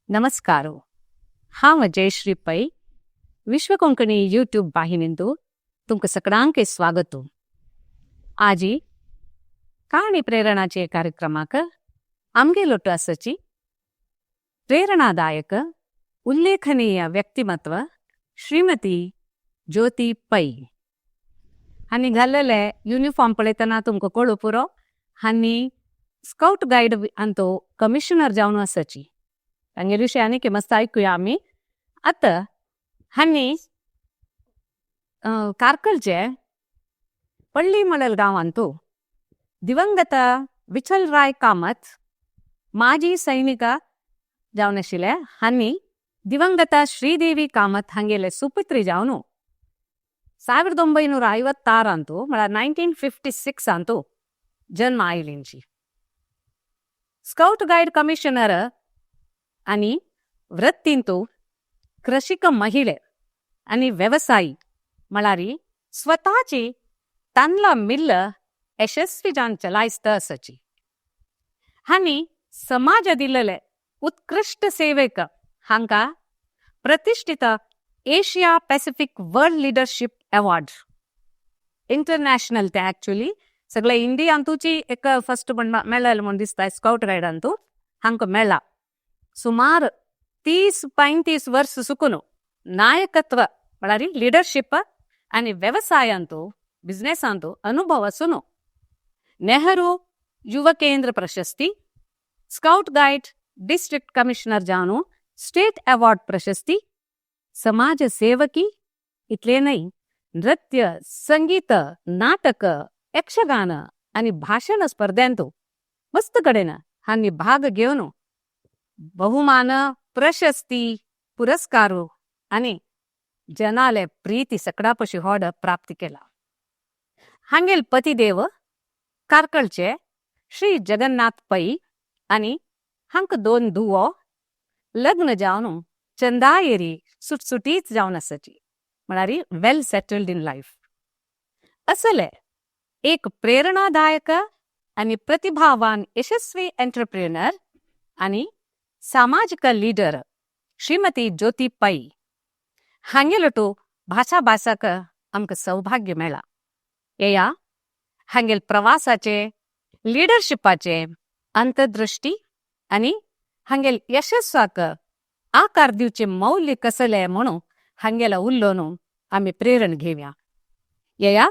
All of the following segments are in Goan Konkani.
नमस्कार. हांव जयश्री पै, विश्व कोंकणी यूट्यूब वाहिनींतु तुमकां सगळ्यांक स्वागत. आजी काणी प्रेरणाचे कार्यक्रमाक आमगेलोट आसाची प्रेरणादायक उल्लेखनीय व्यक्तिमत्व श्रीमती ज्योती पै. हांणी घाल्लेले युनिफॉर्म पळयतना तुमकां कळू पुरो, हांणी स्काउट गायड अंतो कमिशनर जावन आसाची. तांगे विशय आनीक मस्त आयकुया आमी. आतां हांणी कार्कलचे पल्ली मडल गांवांतू दिवंगत विठलराय कामत, माजी सैनिक जावन आशिल्ले, हांणी दिवंगत श्रीदेवी कामत हांगेले सुपुत्री जावन 1956 अंतु, म्हळ्यार 1956 अंतु जन्म आयिल्ली. स्काउट गायड कमिशनर आणि वृत्तींतु कृषिक महिले आणि व्यवसायी, म्हळ्यार स्वतःची तांदळा मिल्ल यशस्वी जावन चलायस्त आसाची. हांणी समाज दिलेले उत्कृश्ट सेवेक हांका प्रतिष्ठित Asia Pacific World Leadership Award, international, ते ऍक्च्युली सगळे इंडियांतूची एक फर्स्ट म्हण मेळ्ळें म्हूण दिसता. स्काउट गायडांतू हांकां मेळ्ळा. सुमार 30-35 वर्स सुकून नायकत्व म्हळ्यार लिडरशीप आणि व्यवसायांतू, बिझनेसांतू अनुभव आसून नेहरू युव केंद्र प्रशस्ती, स्काउट गायड डिस्ट्रिक्ट कमिशनर जावन स्टेट अवॉर्ड प्रशस्ती, समाज सेवकी. इतले न्हय, नृत्य, संगीत, नाटक, यक्षगान आणि भाषण स्पर्ध्यांतू मस्त कडेन हांणी भाग घेवन बहुमान, प्रशस्ती, पुरस्कार आणि जनाले प्रीती सकडापशी होड प्राप्ती केला. हांगेल पतिदेव कार्कळचे श्री जगन्नाथ पै आणि हांक दोन धुवो, लग्न जावन चंदायेरी सुटसुटीत जावन आसाची, म्हळ्यार वेल सेटल्ड इन लायफ. असले एक प्रेरणादायक आणि प्रतिभावान यशस्वी एंटरप्रेनर आणि सामाजिक लीडर श्रीमती ज्योती पै हांगेलोटू भाषा भासाक आमकां सौभाग्य मेळ्ळा. येया, हांगेल प्रवासाचे, लिडरशिपाचे अंतर्दृष्टी आणि हांगेल यशस्वाक आकार दिवचे मौल्य कसले म्हणून हांगेला उल्लोन आमी प्रेरण घेवया. येया,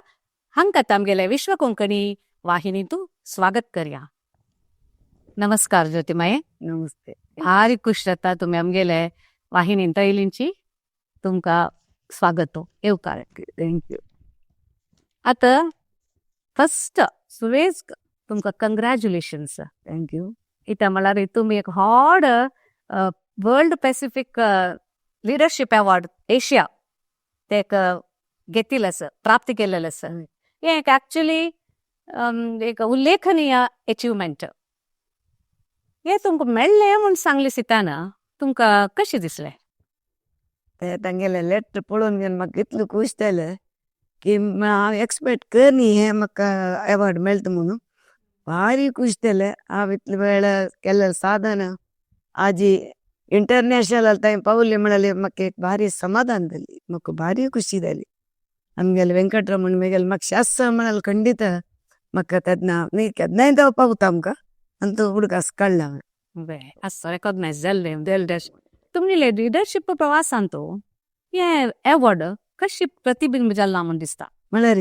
हांकां आमगेले विश्व कोंकणी वाहिनीतू स्वागत करया. नमस्कार ज्योतिमाये. नमस्ते. भारी खुश जाता तुमी आमगेले वाहिनींत येयलींची. तुमकां स्वागत, येवकार. Thank you. आतां फर्स्ट सुवेज तुमकां कंग्रॅच्युलेशन्स. Thank you. इथं म्हळ्यार तुमी एक व्हड World Pacific Leadership Award Asia ते एक घेतिल्लें आसा, प्राप्त केलेलें आसा. हें एक ऍक्च्युली एक उल्लेखनीय अचिव्हमेंट. हें तुमकां मेळ्ळें म्हूण सांगलें सिताना, तुमकां कशें दिसलें? ते तांगेले लेटर पळोवन घेवन म्हाका इतलें खूश जालें की हांव एक्सपेक्ट करनी हें म्हाका अवॉर्ड मेळटा म्हणून. भारी खूश जालें. हांव इतले वेळ केल्लें साधना आजी इंटरनॅशनल थंय पावली म्हळ्यार म्हाका एक भारी समाधान जाली, म्हाका भारी खुशी जाली. आमगेले वेंकटरमण मेगेले म्हाका शास्त्र म्हळ्यार खंडीत म्हाका तेन्ना न्ही केन्नाय तो पावता आमकां आनी तो उडकास काडला हांवें. बरें आसा, रेकॉग्नायज जाल्लें. तुमगेले लिडरशीप प्रवासांत हें अवॉर्ड कशी प्रतिबिंब जाला म्हूण दिसता? म्हळ्यार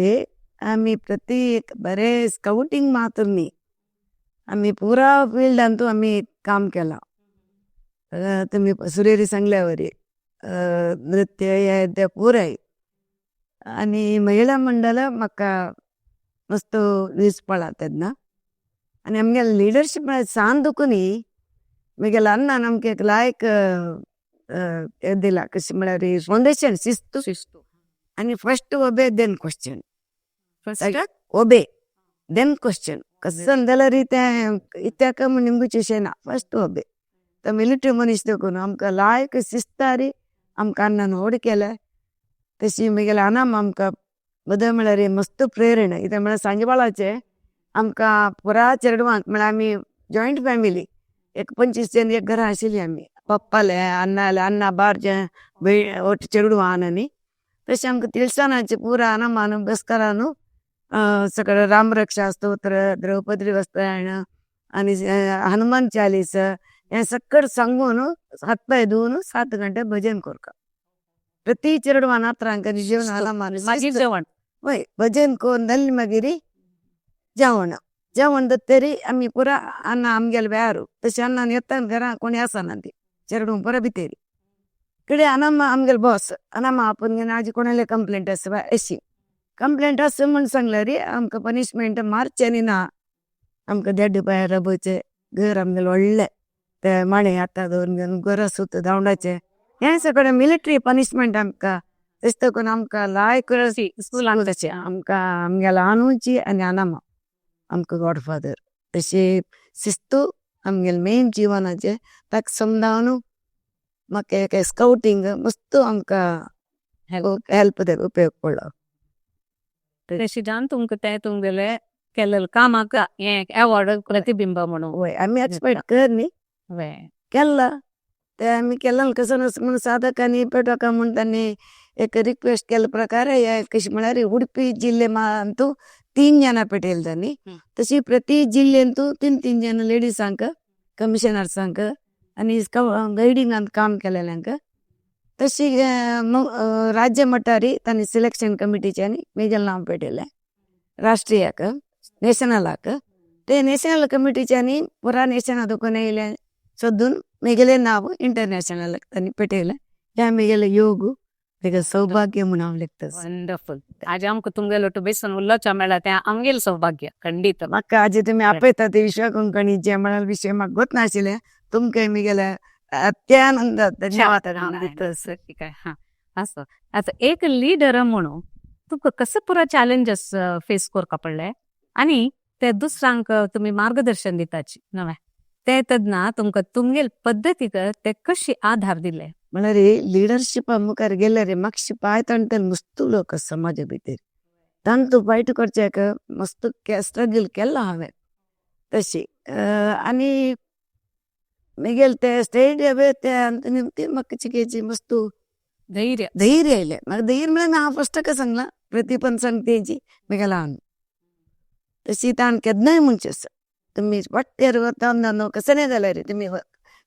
आमी प्रत्येक बरे स्काउटींग मात्र न्ही, आमी पुरा फिल्डांतू आमी काम केलां. तुमी सुरेरी सांगल्या वरी नृत्य हे ते पुराय आनी महिला मंडळ म्हाका मस्त वीज पडला तेन्ना. आनी आमगेले लिडरशीप म्हळ्यार सान दुखून न्ही, म्हगेल्या अण्णान आमकां एक लायक हें दिला, कशें म्हळ्यार फावंडेशन, शिस्त. शिस्त. आनी first obey then question. First obey then question. कसं जाल्यार तें इत्याक म्हूण निमगुचें ना, फर्स्ट ओबे. तो मिलिटरी मनीस देखून आमकां लायक शिस्तारी आमकां अण्णान व्हड केलें. तशी म्हगेल्या अनाम आमकां बदल म्हळ्यार मस्त प्रेरणा. कित्याक म्हळ्यार सांजेबाळाचें आमकां पुरा चेडवांक, म्हळ्यार आमी जॉयंट फॅमिली, एक 25 जण एक घरां आशिल्ली आमी. पप्पाले अण्णाले अण्णा बारचे ಒಟ್ಟು चेडू आननी तशें आमकां तिळसानाचे पुरा अनमान बेस्करानु सगळं रामरक्षा स्तोत्र, द्रौपदी वस्त्रायण आणि हनुमान चालीस हे सगळं सांगून हातपाय धुवून 7 घंटे भजन करका. प्रति चेडवान आत्रांक जेवण अनमान मागीर जेवण. वय भजन करून जालें मागीर जेवण जेवण जातरी आमी पुरा अण्णा आमगेले वेळार तशें अण्णान येता घरा कोणी आसना ती चेडूं पुरा भितर कडे अनम्मा आमगेले बॉस अनम्मा आपूण घेवन आजी कोणाले कंप्लेंट आसा बाय अशी कंप्लेंट आसा म्हूण सांगल्यार आमकां पनिशमेंट मारचें ना. आमकां देड पांय रबोचे घर आमगेलें व्हडलें ते माणे आतां दवरून घेवन घरा सुत धांवडाचें हें सगळें मिलिटरी पनिशमेंट आमकां तशें करून आमकां लायक स्कुलान तशें आमकां आमगेलो आनुची आनी अनम्मा आमकां गॉडफादर तशी शिस्तू आमगेले मेन जिवनाचें ताका समजावन म्हाका एक स्कावटींग मस्त आमकां हेल्प उपयोग पडलो. तशें तुमकां तें तुमगेले केल्लें कामाक हें अवॉर्ड प्रतिबिंब म्हणून. वय आमी एक्सपेक्ट कर न्ही केल्ला ते आमी केल्ला कसो म्हणून साधकांनी पेटोका म्हूण तांणी एक रिक्वेस्ट केल्ले प्रकार कशें म्हळ्यार उडपी जिल्ले अंतू 3 जाणां पेटयले तांणी तशी प्रति जिल्लेंतू 3-3 जाणां लेडीजांक कमिशनर्सांक आनी गायडिंगांत काम केलेल्यांक तशी राज्य मट्टारी तांणी सिलेक्शन कमिटीच्यानी मेगेलें नांव पेटयलें राष्ट्रीयाक नॅशनलाक ते नॅशनल कमिटीच्यानी पुरा नॅशनल दुकान येयलें सोदून मेगेलें नांव इंटरनॅशनल तांणी पेटयलें. हें मेगेलें योग म्हगेलें सौभाग्य म्हूण हांव लेखता. वंडरफुल. आज आमकां तुमगेलो टू बेसन उलोवचें मेळ्ळा तें आमगेलें सौभाग्य खंडीत. म्हाका आजी तुमी आपयता ते विश्वा कोंकणीचे म्हळ्यार विशय म्हाका गोत नाशिल्लें तुमकां म्हगेलें अत्यानंद धन्यवाद. ठीक आहे. हां असो आतां एक लिडर म्हणून तुमकां कसो पुरा चॅलेंजस फेस करपा पडले आनी ते दुसऱ्यांक तुमी मार्गदर्शन दिताची नवें ते तेन्ना तुमकां तुमगेले पद्दतीक ते कशी आधार दिले? म्हळ्यार लिडरशिपा मुखार गेल्यार मातशी पांय ताणटले मस्त लोक समाजा भितर तांचो फायट करच्याक मस्त स्ट्रगल केला हांवें तशी आनी मागीर ते स्टेट ते म्हाका चिकेची मस्त धैर्य धैर्य आयलें. म्हाका धैर्य म्हळ्यार हांव फस्टक सांगलां प्रतिपन सांगतेची म्हगेलें हांव तशी ताण केन्नाय म्हणचें आसा तुमी वाटेर वता न्हू कसलें जाल्यार तुमी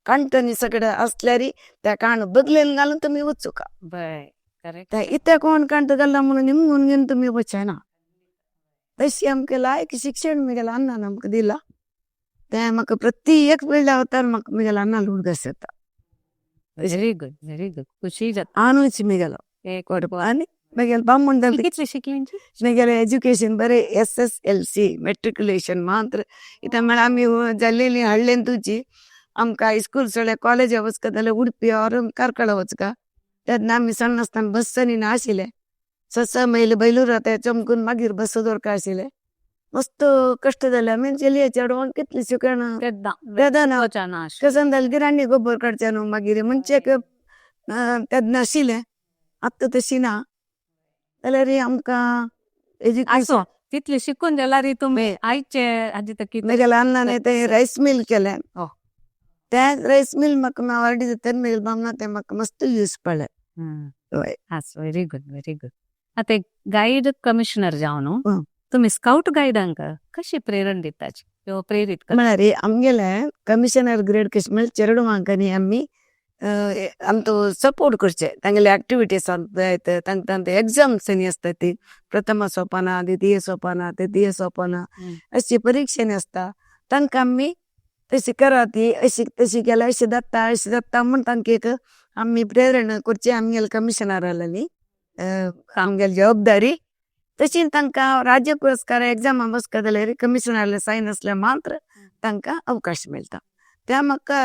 काणटनी सगळें आसल्यार त्या काण बगलेन घालून तुमी वचूका. बरें. इत्या कोण काणट घालना म्हणून निमगून घेवन तुमी वचना. तशी आमकां लायक शिक्षण म्हगेल्या अण्णान आमकां दिलां तें म्हाका प्रति एक फिल्डा वतार म्हाका म्हगेल्या अण्णालो उडगास येता. Very good very good. खुशी जाता. आनूच म्हगेलो आनी म्हगेले बामण कितले शिकली? म्हगेलें एज्युकेशन बरें SSLC matriculation मात्र. कित्याक म्हळ्यार आमी जाल्लेली हाडलें तुजी आमकां हायस्कूल सोडल्यार कॉलेजा वचका जाल्यार उडपी ऑर कार्कळा वचका तेन्ना आमी सण आसतना बस्सांनी नाशिल्लें 6 मैल बैलूरा ते चमकून मागीर बस दवरका आशिल्लें मस्त कश्ट जाले आमी चलये चेडवांक कितलें शिकण तेन्ना कशें जालें गिराणी गोबर काडचें न्हू मागीर म्हणचे तेन्ना आशिल्लें आतां तशी ना जाल्यार आमकां एज्युकेशन तितलें शिकून जाल्यार तुमी आयचे आजी म्हगेल्या अण्णान ते रायस मिल केलें तें रायस मिल म्हाका ऑलरेडी तेन्ना म्हगेलें बामणा तें म्हाका मस्त यूज पडलें. Very good very good. आतां गायड कमिशनर जावन तुमी स्काउट गायडांक कशी प्रेरणा दिताची किंवा प्रेरीत करता? म्हळ्यार आमगेले कमिशनर ग्रेड कशें म्हळ्यार चेडवांक आमी आमचो सपोर्ट करचे तांगेले एक्टिविटीज तांकां तांचे एग्जाम्स आसता ती प्रथम सोपाना द्वितीय सोपाना तृतीय सोपाना अशी परिक्षांनी आसता तांकां आमी तशी करात ही अशी तशी केल्यार अशें जाता अशें जाता म्हूण तांकां एक आमी प्रेरणा करची आमगेले कमिशनराली आमगेली जबाबदारी. तशी तांकां राज्य पुरस्कार एग्जामा बसका जाल्यार कमिशनराले सायन आसल्यार मात्र तांकां अवकाश मेळटा. ते म्हाका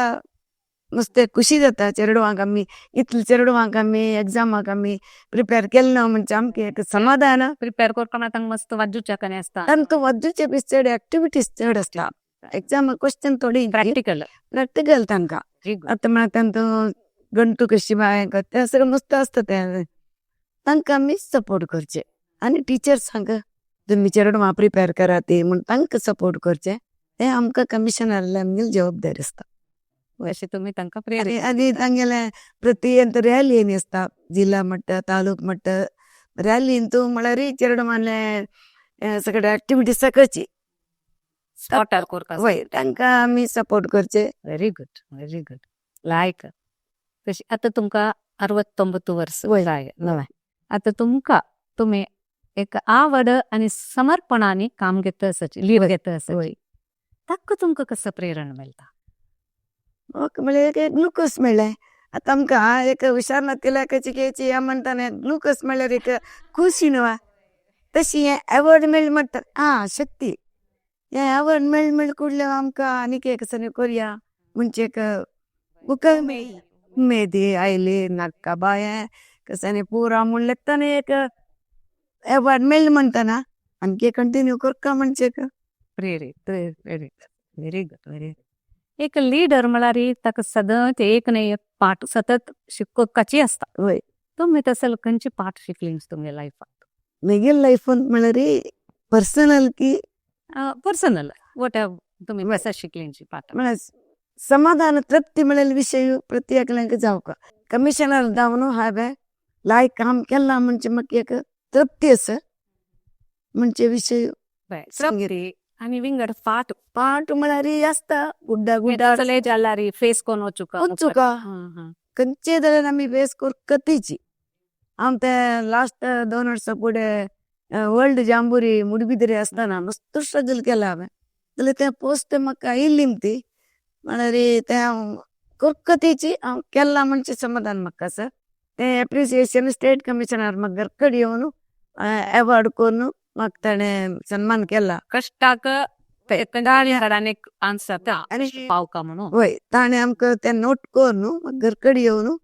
मस्त खुशी जाता चेडवांक आमी इतले चेडवांक आमी एग्जामाक आमी प्रिपेर केलें ना म्हणजे आमकां एक समाधान. प्रिपेर करतना तांकां मस्त वाजूच्या कडेन आसता. तांकां वाजूचे बी चड एक्टिविटीज चड आसता. एग्जामाक क्वेश्चन थोडी प्रॅक्टिकल प्रॅक्टिकल तांकां आतां म्हळ्यार तांकां गणटू कशी बाय तें सगळें मस्त आसता तें तांकां आमी सपोर्ट करचे आनी टिचर्सांक तुमी चेडवां प्रिपेर करात म्हूण तांकां सपोर्ट करचे तें आमकां कमिशनराली आमगेली जबाबदारी आसता. अशें तुमी तांकां प्रेरीत. आनी तांगेले प्रति अंत रॅली ಏನಿ आसता, ಜಿಲ್ಲಾ ಮಟ್ಟ, ತಾಲೂಕ್ ಮಟ್ಟ रॅली इंतू म्हळ्यार चेडवाले सगळे एक्टिविटीज करची. स्पॉटार करता. वय, तांकां आमी सपोर्ट करचे. Very good, very good. लायक तशी आतां तुमकां 69 वर्स जाय. आतां तुमकां तुमी एक आवड आनी समर्पणानी काम घेता आसाची, लीव घेता आसाची, ताका तुमकां कसो प्रेरणा मेळटा? ओके, म्हळ्यार एक ग्लुकोज मेळ्ळें. आतां आमकां एक हुशार नातिल्या कची या म्हणटाना ग्लुकोज मेळ्ळ्यार एक खुशी न्हू, तशी हें एवॉर्ड मेळ्ळें म्हणटा आं शक्ती. हें एवॉर्ड मेळ मेळ कुडले आमकां आनीक एक सनी करया म्हणजे एक उमेद उमेदी आयली. नाका बाय कसानी पुरा म्हणलें ताणें एक एवॉर्ड मेळ्ळें म्हणटना आमके कंटिन्यू करका म्हणजे एक प्रेरीत. प्रेरीत. Very good, very good. एक लिडर म्हळ्यार ताका सदांच एक न्ही एक पाठ सतत शिकोवपाची आसता. वय. तुमी तसो खंयची पाठ शिकली तुमगे लायफात? म्हगे लायफान म्हळ्यार पर्सनल की? पर्सनल वट तुमी कसा शिकली पाठ? म्हळ्यार समाधान तृप्ती म्हळ्यार विशय प्रत्येकाक जावका. कमिशनर जावन हांवें लायक काम केलां म्हणजे म्हाका एक तृप्ती आसा म्हणजे विशय. तृप्ती आनी विंगड पाठ. पाठ म्हळ्यार आसता गुड्डा गुड्डा. चले जाल्यार फेस कोन वचुका. वचुका खंयचे जाल्यार आमी फेस करतीची. हांव ते लास्ट 2 वर्सां फुडें वर्ल्ड जांबुरी मुडबिद्री आसतना मस्त स्ट्रगल केला हांवें, जाल्यार तें पोस्ट म्हाका आयिल्ली ती म्हळ्यार तें हांव करकतीची हांव केलां म्हणजे समाधान म्हाका आसा. तें एप्रिसिएशन स्टेट कमिशनर म्हाका घर कडेन येवन एवॉर्ड करून म्हाका ताणें सन्मान केला. कश्टाक आन्सर पावका म्हणून. वय, ताणें आमकां तें नोट करून म्हाका घर कडेन येवन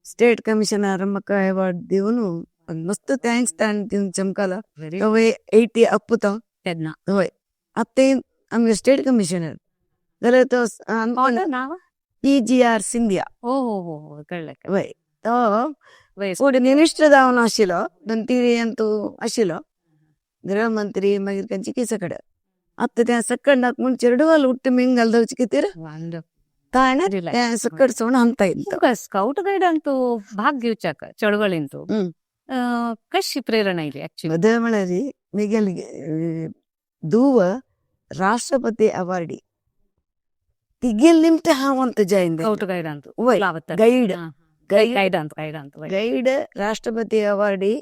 स्टेट कमिशनर म्हाका एवॉर्ड दिवन मस्त thanks ताणें दिवन चमकलो. तो 80 अप तो तेन्ना. वय, आतां आमगे स्टेट कमिशनर जाल्यार तो नांव PGR Scindia. हो हो हो, कळ्ळें. वय, तो फुडें मिनिस्टर जावन आशिल्लो, 2-3 अंतू आशिल्लो गृहमंत्री, मागीर खंयचे कितें कडेन. आतां तें सकंडाक म्हूण चेडवाल उट्ट मिंगल जावचें कितें ताणें तें सकट सोडून हांगता येयलो. स्काउट गायडांतू भाग घेवच्याक चळवळींतू कशी प्रेरणा आयली एक्चुअली? अदे म्हळ्यार म्हगेली धूव राष्ट्रपती अवॉर्डी, तिगेले निमतां हांव अंत जॉयन. स्काउट गायडांतू? वय, गैड. गायडांत गायडांत. गैड राष्ट्रपती अवॉर्डी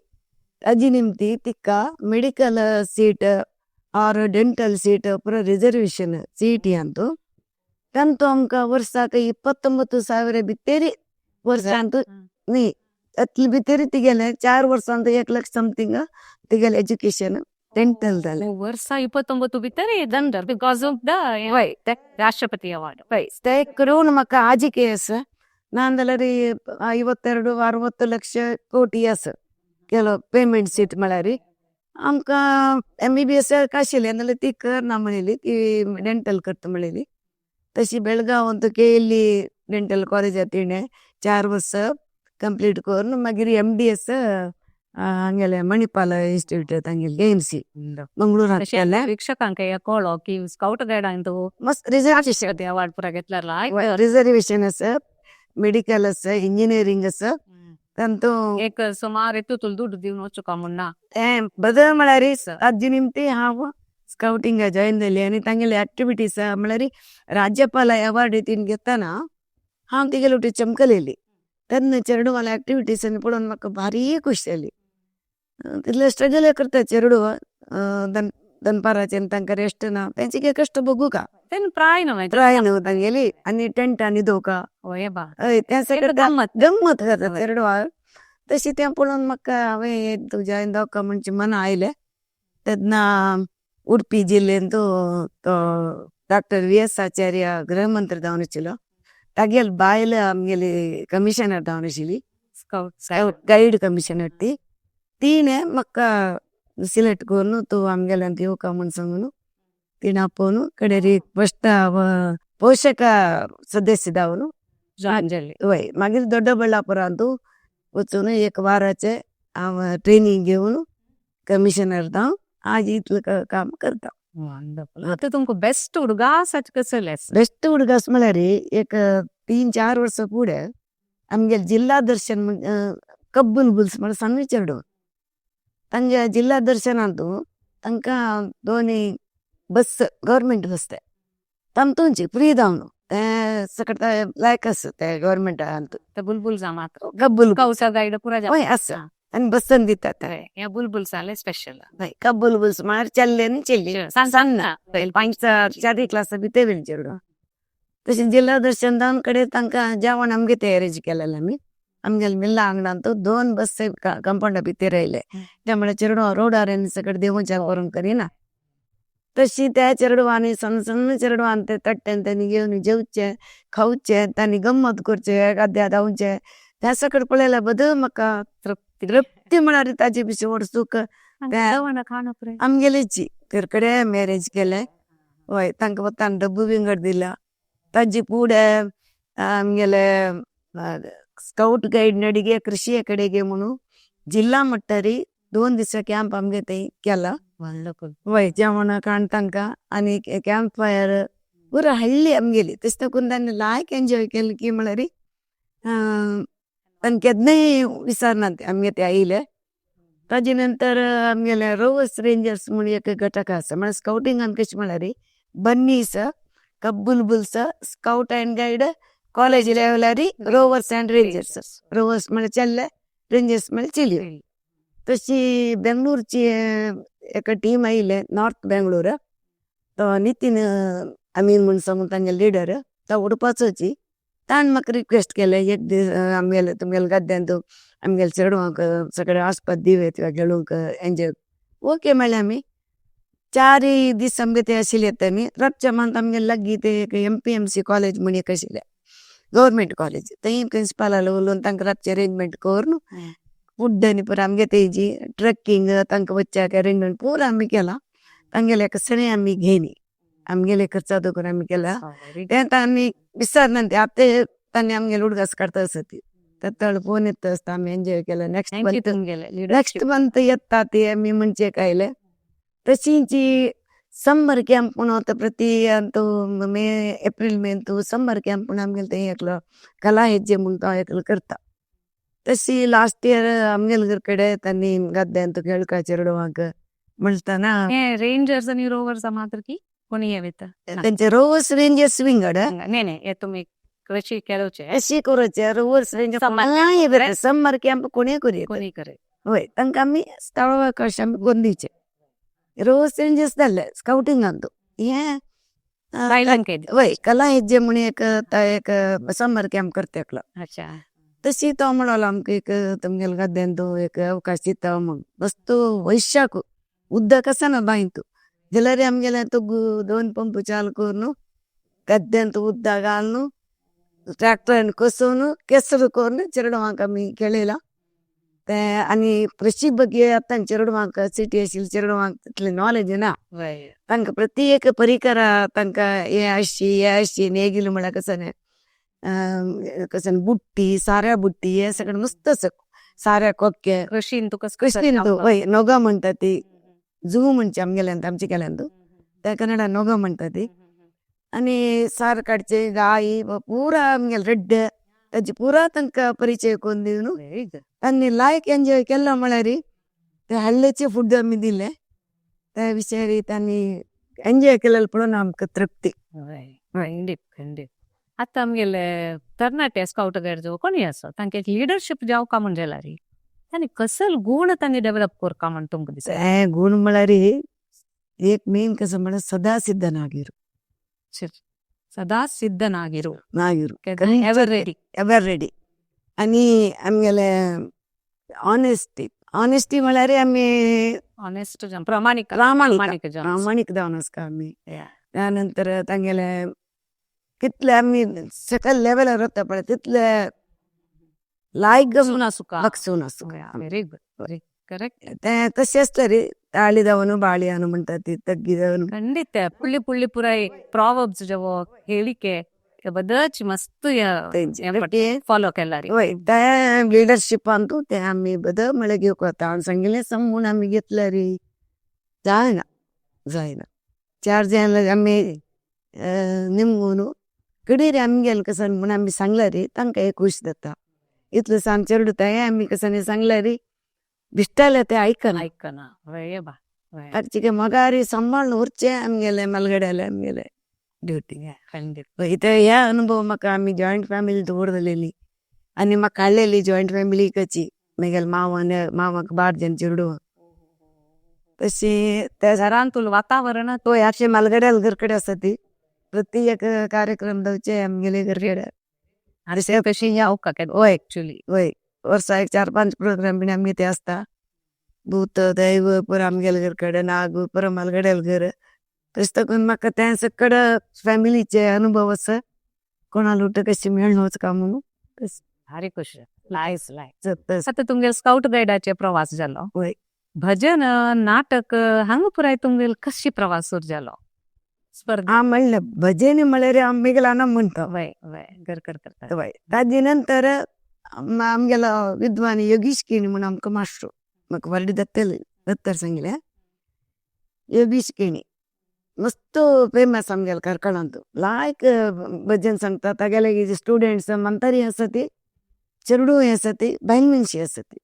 ताजी निमती तिका medical seat or dental seat ಪೂರ ರಿಸರ್ವೇಶನ್ ಸೀಟಿ ಅಂತು ತಂತು ಆಮಕಾं वर्साक 29,000 भितरी वर्सांत न्ही अतले भितरी तिगेले 4 वर्सांत 1 लाख समथींग तिगेलें एज्युकेशन डेंटल जालें. वर्सा 29 भितर ದಂಡ because of the ರಾಷ್ಟ್ರಪತಿ ಅವಾರ್ಡ್. वय, ते करून म्हाका आजिके आसा, नाजाल्यार 52-60 लक्ष कोटी आसा केलो पेमेंट सीट म्हळ्यार आमकां MBBS आशिल्लें नाजाल्यार ती करना म्हणिल्ली, ती डेंटल करता म्हणिल्ली. तशी बेळगांव अंत केली डेंटल कॉलेजांत तिणें 4 वर्सां कंप्लीट करून मागीर MDS हांगेलें मणिपाल इन्स्टिट्यूट तांगेलें AMC मंगळूरांत केलें. शिक्षकांक हे कळ्ळो की स्काउट गायडांतू मस्त रिजर्वेशन राष्ट्रपती अवॉर्ड पुरा घेतला. रिजर्वेशन आसा, मेडिकल आसा, इंजिनियरींग आसा, तांतू एक सुमार तुल दुड्ಡು दिवन वचुका म्हूण. तें बदल म्हळ्यार ताजे निमती हांव स्काउटिंगा जॉयन जाली आनी तांगेले एक्टिविटीज म्हळ्यार राज्यपाल अवॉर्ड तीन घेतना हांव तिगेले वटेन चमकलेली, तेन्ना चेडवाले एक्टिविटीज पळोवन म्हाका भारी खुश जाली. तितले स्ट्रगल करता चेडूं, दनपाराचें तांकां रेस्ट ना, तेंचे कश्ट भोगूका. तेन्ना प्राय न्हय. प्राय न्हू तांगेली आनी टेंटान न्हिदोवका. हय बा. हय, तें सगळें गम्मत. गम्मत जाता चेडवां. तशें तें पळोवन म्हाका हांवें जॉयन जावका म्हणजे मना आयलें. तेन्ना उडपी जिल्लेंत तो डॉक्टर VS आचार्य गृहमंत्री जावन आशिल्लो, तागेली बायल आमगेली कमिशनर जावन आशिल्ली, स्काउट गायड कमिशनर ती, तिणें म्हाका सिलेक्ट करून तूं आमगेल्यान येवका म्हूण सांगून तिणें आपोवन कडेर फस्ट पोशक सदस्य जावन जॉयन जाली. वय, मागीर दोड्डबळ्ळापुरांत वचून 1 वाराचें हांव ट्रेनींग घेवन कमिशनर जावन आज इतलें काम करता. आतां तुमकां बेस्ट उडगास कसले आसा? बेस्ट उडगास म्हळ्यार एक 3-4 वर्सां फुडें आमगे जिल्हा दर्शन कब्बुल बुल्स म्हळ्यार सण्ण चेडूं तांगे जिल्हा दर्शनांतू तांकां दोनी बस गव्हर्मेंट बस ते तांतूची फ्री जावन ते सकट लायक आसा ते गव्हर्मेंटांत ते बुलबुल मात्र कब्बुल कौसा गायड पुरा हय आसा आनी बसन दितात ते. हे बुलबुल जाले स्पेशल. हय कब्बुल बुल्स म्हळ्यार चल्ले आनी चेल्ली सण्ण पांच चारय क्लासा भितर येयली चेडवां. तशें जिल्हा दर्शन जावन कडेन तांकां जेवण आमगे ते अरेंज केलेलें आमी आमगेले मिल्ला आंगणांत 2 बस कंपावंडा भितर येयले त्यामुळे चेडवां रोडार आनी सकट देंवचार व्हरोंक करिना. तशी त्या चेडवांनी सण्ण सण्ण चेडवान ते तट्टेन तांणी घेवन जेवचे खावचे तांणी गम्मत करचे गाद्या धांवचे त्या सकट पळयल्यार बद म्हाका तृप्ती. तृप्ती म्हळ्यार ताजे पिशे व्हड सूख. आमगेलेची घर मॅरेज केले. हय तांकां वतान डब्बू विंगड दिला. ताजी फुडें आमगेले स्काउट गायड नडिगे कृषिಯ कडेगे म्हणून जिल्हा मट्टारी 2 दिसा कॅम्प आमगे थंय केला. वय जेवण खाण तांकां आनी कॅम्प फायर पुरा हळ्ळी आमगेली तशें करून तांणी लायक एन्जॉय केलें की म्हळ्यार तांकां केन्नाय विसरना ते आमगे ते आयले. ताजे नंतर आमगेले रोवर्स रेंजर्स म्हणून एक घटक आसा म्हळ्यार स्काउटिंगान कशें म्हळ्यार bunnies cub bulbuls scout and guide college लेवलार रोवर्स अँड रेंजर्स. रोवर्स म्हळ्यार चेल्ले रेंजर्स म्हळ्यार चेलयो. तशी बेंगलोरची एक टीम आयले नॉर्थ बेंगलोर तो नितीन अमीन म्हूण सांगून तांगे लिडर तो उडपाचोची ताणें म्हाका रिक्वेस्ट केलें एक दीस आमगेले तुमगेले गद्द्यांत आमगेले चेडवांक सगळे आसपाक दिवया खेळूंक एन्जॉय ओके म्हणलें आमी. 4 दीस आमगे ते आशिल्ले आमी रातच्या मात आमगे लागीं ते एक MPMC college म्हूण एक आशिल्लें गव्हर्मेंट कॉलेज थंय प्रिंसिपलान उलोवन तांकां रातचें अरेंजमेंट करून फूड आनी पुरो आमगे तेजी ट्रेकिंग तांकां वचच्याक अरेंजमेंट पुरो आमी केलां. तांगेले सणें आमी घेयनी आमगेले खर्चांत करून आमी केला. तें तांणी विसरना ते आतां तांणी आमगेले उडगास काडटा आसत तळ फोन येता आसता आमी एन्जॉय केला नेक्स्ट मंथ नेक्स्ट मंथ येता ते आमी म्हणचे आयले. तशींची समर कॅम्प म्हणून आतां प्रति अंतू मे एप्रील मेंतू समर कॅम्प म्हणून आमगेले थंय एकलो कला हेज्जे म्हूण तो एकलो करता. तशी लास्ट इयर आमगेले घर कडेन तांणी गद्द्यांत खेळका चेडवांक म्हणटना रेंजर्स आनी रोवर्स मात्र की कोणी येता तेंचे रोवर्स रेंजर्स विंगड. न्ही न्ही हे तुमी कृषी केलोचे अशी करूचे रोवर्स रेंजर्स समर कॅम्प कोणीय करूं कोणी करे. हय तांकां आमी स्थळावकाश आमी करून दिवचे. रोवर्स रेंजर्स जाल्ले स्काउटिंगांतू हें वय कला हेज्जे म्हूण एक एक समर कॅम्प करता एकलो. अच्छा. तशी तो म्हणलो आमकां एक तुमगेले गद्द्यांत एक अवकाश दिता म्हूण वस्तू वैशाख उदक आसना बांयंत जाल्यार आमगेले तो 2 पंप चालू करून गद्द्यांत उदक घालून ट्रॅक्टरान कसोवन केसर करून चेडवांक आमी खेळयला. ते आनी कृषी ಬಗ್ಗೆ आतां चेडवांक सिटी आशिल्ले चेडवांक तितली नॉलेज ना. तांकां प्रत्येक परिकर तांकां हे अशी हे अशी ನೇಗಿಲು म्हळ्यार कशें कशें बुट्टी साऱ्या बुट्टी हे सगळें मस्त आसा साऱ्या कोक्के कृषीन तुका कृषीन वय नोगा म्हणटा ती जू म्हणचे आमगेल्यांत आमचे केल्यांत त्या कन्नडा नोगा म्हणटा ती आनी सार काडचे गाय पुरा आमगेले रेड्डे ताजी पुरा तांकां परिचय करून दिवन तांणी लायक एन्जॉय केलो म्हळ्यार ते हल्लेचे फूड आमी दिले त्या विशयार तांणी एन्जॉय केलें पळोवन आमकां तृप्ती. खंडीत खंडीत. आतां आमगेले तरणाटे स्काउट गायड कोणी आसा तांकां एक लिडरशीप जावका म्हण जाल्यार तांणी कसल गुण तांणी डेव्हलप करका म्हण तुमकां दिसता? ते गुण म्हळ्यार एक मेन कसं म्हळ्यार सदा सिद्धनागिरू. सदा सिद्धनागिरू. नागिरू एवर रेडी. Ever ready. आनी आमगेले ऑनेस्टी ऑनेस्टी म्हळ्यार आमी ऑनेस्ट प्रामाणीक प्रामाणीक प्रामाणीक जावन आसता आमी. त्यानंतर तांगेले कितले आमी सकयल लेवलार वता पळय तितले लायक बक्षून आसूं. Very good correct. ते तशें आसता रे ತಾಳಿದವನು ಬಾಳಿಯಾನು म्हणटा ती ತಗ್ಗಿದವನು. ಖಂಡಿತ ಪುಳ್ಳಿ ಪುಳ್ಳಿ ಪುರಾಯಿ ಪ್ರಾವರ್ಬ್ಸ್ ಜವೋ ಹೇಳಿಕೆ ಬದच मस्त फॉलो केला रे. वय ते लिडरशीप अंतू ते आमी बद म्हळ्यार घेवंक वता हांवें सांगिल्लें समजून आमी घेतले रे जायना जायना. चार जाण आमी निमगून कडीर आमगेले कसन म्हूण आमी सांगला रे तांकां एक खूश जाता. इतले सांग चेडूं आमी कसन सांगला रे बिश्टाले ते आयकना. आयकना वय बा. आरची मगारी सांबाळून उरचे आमगेले मलगड्याले आमगेले ड्युटी. खंडीत. इथे ह्या अनुभव म्हाका आमी जॉयंट फॅमिली दवरलेली आनी म्हाका काडलेली जॉयंट फॅमिली कची मागीर मावान मावाक बार जण चेडूं तशी त्या घरांतूल वातावरण. तो अशे मालगड्याल घरकडे आसा ती प्रति एक कार्यक्रम दवचे आमगेले घरकडे. आनी कशी यावका वय ऍक्च्युली. वय वर्सा एक 4-5 प्रोग्राम बीन आमगे ते आसता. भूत दैव पुरा आमगेले घरकडे नाग पुरा मालगड्याल घर तशें करून म्हाका तें सकड फॅमिलीचे अनुभव आसा कोणाला उठ कशी मेळून वच का म्हणून. भारी खुश लायस लाय. आता तुमगेल स्काउट गायडाचे प्रवास जालो. वय. भजन नाटक हांगा पुराय तुमगेल कशी प्रवास सुरू जालो स्पर्धा? हा म्हणलं भजन म्हळ्यार आमी ना म्हणटा. वय वय घर कर करता. वय ताजे नंतर आमगेलो विद्वान योगीश केणी म्हूण आमकां मास्टर म्हाका व्हडले दत्तल दत्तर सांगले योगीश केणी मस्त फेमस आमगेले कार्कळांत लायक भजन सांगता. तागेले स्टुडंट्स म्हातारी आसा ती चेडूं आसा ती बायल मनशी आसा ती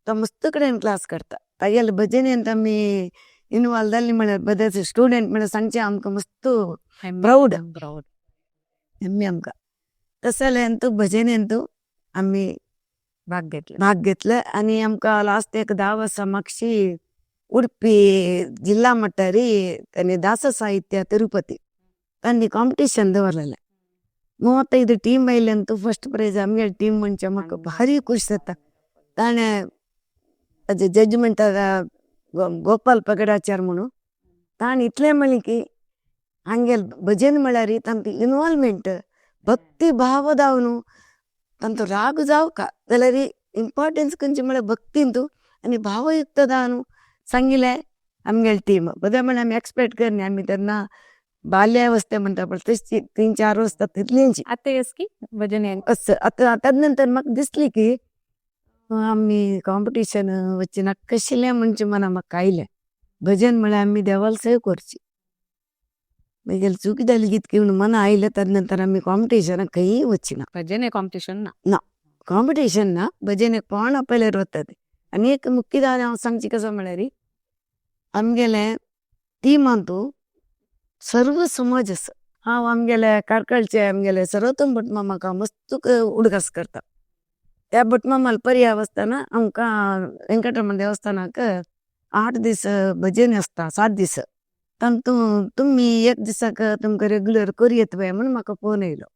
तो मस्त कडेन क्लास करता. तागेले भजनेंत आमी इनवॉल्व जाली म्हळ्यार बरेच स्टुडंट म्हळ्यार सांगचे आमकां मस्त प्राउड. प्राउड. हेम्मे आमकां. तशें जाल्यार तूं भजनेंत आमी भाग घेतले. भाग घेतले आनी आमकां लास्ट एक 10 वर्सां मागशी उडपी जिल्हा मट्टारी तांणी दास साहित्य तिरुपती तांणी कॉम्पिटिशन दवरलेलें. 35 टीम आयले फर्स्ट प्रायज आमगेले टीम म्हणचे म्हाका भारी खूश जाता. ताणें ताजे जजमेंट गोपाल पगडाचार म्हणून ताणें इतलें म्हणलें की हांगेल भजन म्हळ्यार तांकां इनवॉल्वमेंट भक्ती भाव जावन तांचो राग जावका जाल्यार इम्पॉर्टन्स खंयची म्हळ्यार भक्तींतू आनी भावयुक्त जावन सांगिलें आमगेले टीम बरें म्हळ्यार आमी एक्सपेक्ट करना आमी तेन्ना बाल्यावस्थे म्हणटा पळय तशी 3-4 वर्सां तितलींच. आतां येस की भजन असं आतां तेजे नंतर म्हाका दिसली की आमी कॉम्पिटिशन वचचे नाका म्हणचे मना म्हाका आयलें. भजन म्हळ्यार आमी देवाल सेव करची मागीर चूक जाली कितकी म्हणून मना आयलें. तेजे नंतर आमी कॉम्पिटिशनाक खंयी वचना. भजन कॉम्पिटिशन ना. ना कॉम्पिटिशन ना भजन कोण आपयल्यार वता ते. आनी एक मुख्य जालें हांव सांगची कसो म्हळ्यार आमगेले टिमांतू सर्व समाज आसा. हांव आमगेले कार्कळचे आमगेले सर्वोत्तम भटमामाक हांव मस्त उडगास करता. त्या भटमामाल पर्या आसतना आमकां वेंकटरमण देवस्थानाक 8 दीस भजन आसता 7 दीस तातूंत तुमी एक दिसाक तुमकां रेगुलर करुयेत बाय म्हूण म्हाका फोन येयलो.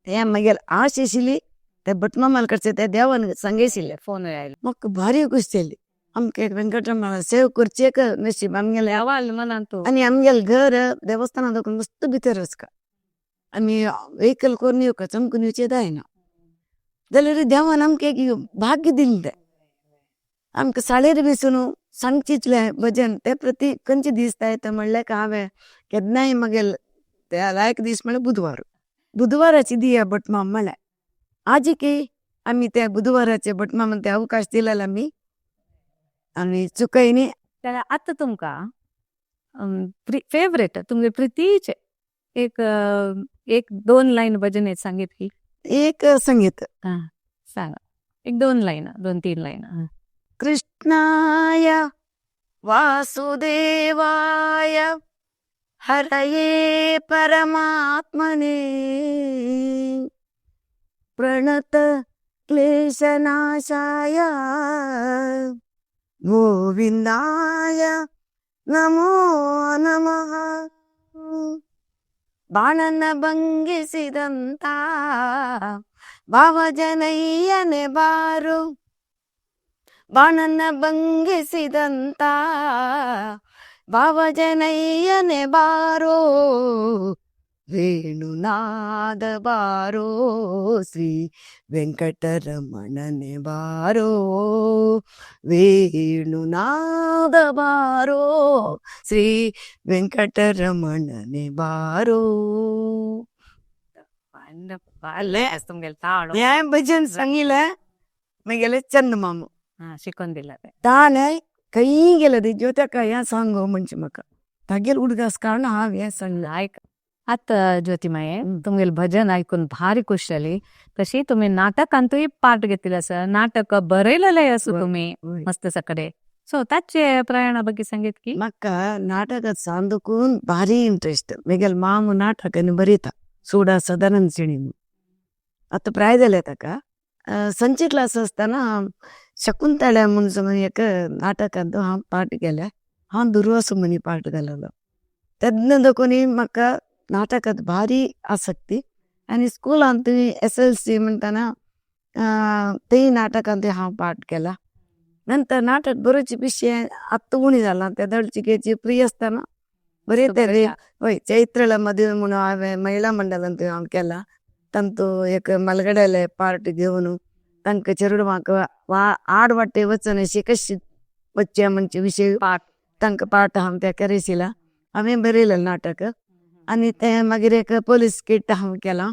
ते मागीर आश आशिल्ली त्या भटमामाल कडचे त्या देवान सांगयशिल्ले फोन आयलो. म्हाका भारी खूश जाली. आमकां एक वेंकटरमणा सेव करची एक नशीब आमगेलें. मनांतू. आनी आमगेलें घर देवस्थाना दाखोवन मस्त भितर वचका आमी व्हेकल करून येवका चमकून येवचें जायना जाल्यार देवान आमकां एक भाग्य दिलें तें आमकां साळेर बसून सांगचीतलें भजन ते प्रती खंयचे दीस येता म्हणल्यार हांवें केन्नाय मागीर त्या लायक दीस म्हळ्यार बुधवार. बुधवाराची दिया भटमाम म्हळ्यार आजी की आमी त्या बुधवाराचे भटमामान ते अवकाश दिलेलो आमी आनी चुकय न्ही. जाल्यार आतां तुमकां फेवरेट तुमगे प्रितीचे एक 1-2 लायन भजन सांगीत की. एक संगीत. सांगा 1-2 लायन 2-3 लायन. कृष्णाय वासुदेवाय हरये परमात्मने प्रणत क्लेशनाशाय गोविंदाय नमो नमः. ಬಾಣನ ಭಂಗಿಸಿದಂತ ಭಾವಜನಯ್ಯನೆ ಬಾರು ಬಾಣನ ಭಂಗಿಸಿದಂತ ಭಾವಜನಯ್ಯನೆ ಬಾರೋ ವೇಣುನಾದ ಬಾರೋ ಶ್ರೀ ವೆಂಕಟರಮಣನೆ ಬಾರೋ ವೇಣುನಾದ ಬಾರೋ ಶ್ರೀ ವೆಂಕಟರಮಣನೆ ಬಾರೋ. तुमगेले ताळो. हें भजन सांगिलें मागीर चंद मामू शिकोवन दिला तें. ताणें खंयी गेले ती ज्योत्याका हें सांग गो म्हणचे म्हाका. तागेल उडगास काडून हांव हें सांगलें. आयक आतां ज्योतिमाये, तुमगेले भजन आयकून भारी खुश जाली. तशी तुमी नाटकांतूय पार्ट घेतिल्ले आसा, नाटक बरयलेलेय आसा तुमी मस्त सकडे. सो ताचे प्रयाणा ಬಗ್ಗೆ संगीत की म्हाका नाटकात सांदूकून भारी इंट्रस्ट. मेगेल मामू नाटकांनी बरयता, सुडा सदानंद शेणी. आतां प्राय जालें ताका. संची क्लास आसतना शकुंतळा म्हूण एक नाटकांत हांव पार्ट केल्या. हांव दुर्वास मुनी पार्ट घाललो. तेन्ना देखून म्हाका नाटकांत भारी आसक्ती. आनी स्कुलांत SLC म्हणटना तेय नाटकांत हांव पार्ट केला. नंतर नाटक बरोवची विशय आतां उणी जाला. तेदळची घेची फ्री आसतना बरयताले. वय, चैत्रला मदीं म्हणून हांवें महिला मंडळांत हांव केला. तांतू एक मलगड्याले पार्ट घेवन तांकां चेडवांक वा आड वाटे वचून अशी कशी वच्चे म्हणजे विशय पाठ तांकां पार्ट हांव ते करेशिला हांवें बरयलें नाटक. आनी तें मागीर एक पोलीस स्किट हांव केलां.